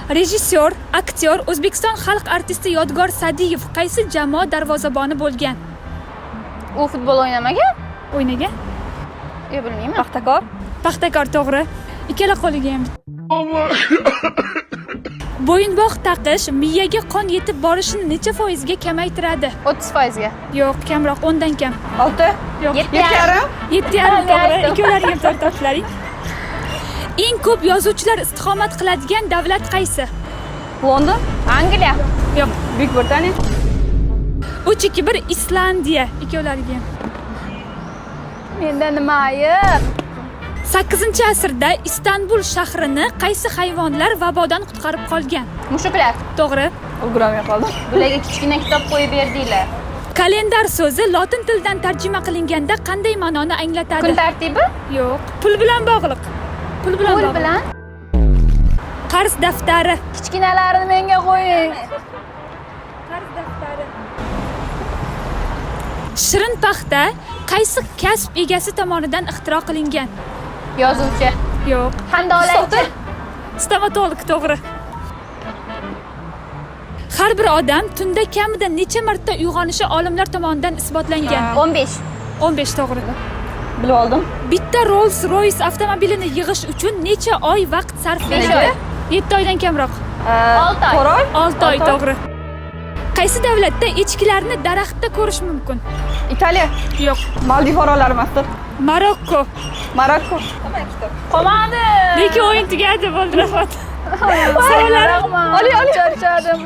Rejissyor, aktyor, O'zbekiston xalq artisti Yodgor Sa'diyev qaysi jamoa darvozaboni bo'lgan? U futbol o'ynamagan? O'ynagan. Yo'q, bilmayman. Paxtakor. Paxtakor, to'g'ri. Ikkala qo'liga ham. Bo'yinbog' taqish miyaga qon yetib borishini necha foizga kamaytiradi? 30%ga. Yo'q, kamroq, 10 dan kam. 6. Yo'q. Yetti. 7,5. 7,5, to'g'ri. Aytdim. Ikkovlaring ham to'g'ri topdilaring. Eng ko'p yozuvchilar istiqomat qiladigan davlat qaysi? London. Angliya. Yo'q. Buyuk Britaniya. 3, 2, 1, Islandiya. Ikkovlariga ham. Menda nima ayib? 8-asrda Istanbul shahrini qaysi hayvonlar vabodan qutqarib qolgan? Mushuklar. To'g'ri. Ulgurolmay qoldim. Bularga kichkina kitob qo'yib berdinglar. Kalendar so'zi lotin tilidan tarjima qilinganda qanday ma'noni anglatadi? Kun tartibi? Yo'q. Pul bilan bog'liq. Pul bilan Pul bog'liq. bilan. Qarz daftari. Kichkinalarini menga qo'ying. Qarz daftari. Shirin paxta qaysi kasb egasi tomonidan ixtiro qilingan? Yozuvchi. Yo'q. Handolakchi. Stomatolog, to'g'ri. Har bir odam tunda kamida necha marta uyg'onishi olimlar tomonidan isbotlangan? 15. 15, to'g'ri. Bilib oldim. Bitta Rolls Royce avtomobilini yig'ish uchun necha oy vaqt sarflanadi? 5 oy. 7 oydan kamroq. 6 oy. 4 oy. 6 oy, to'g'ri. Qaysi davlatda echkilarni daraxtda ko'rish mumkin? Italiya. Yo'q. Maldiv orollari emasdir. Marokko. Marokko. Qolmadi. Lekin o'yin tugadi, bo'ldi, rahmat. Savollar Rahmat. Oling, oling. Charchadim.